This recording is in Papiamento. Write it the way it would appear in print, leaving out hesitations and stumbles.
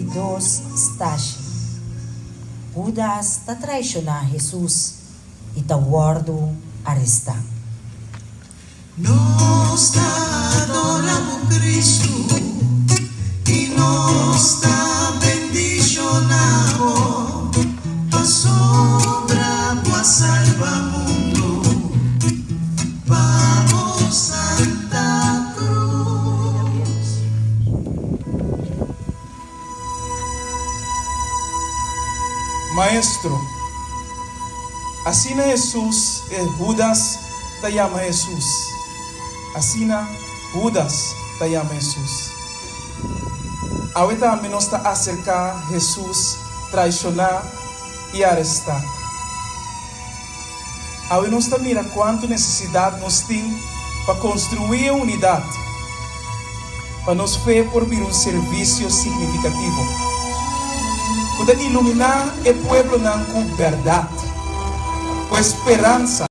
Di dos stashi. Hudas ta traishoná Hesus i ta wòrdu arestá. Nos ta adora bo Cristo y nos ta bendiciona bo pasobra bo a salba mundo pa bo Santa Cruz. Maestro. Asina Hesus e Hudas ta yama Hesus. Asina Hudas ta yama Hesus. Awe tambe nos ta aserká Hesus traishoná i arestá. Awe nos ta mira kuantu nesesidat nos tin pa konstruí e unidat, pa nos fe por bira un servisio signifikativo ku ta iluminá e pueblonan ku bèrdat, ku e speransa.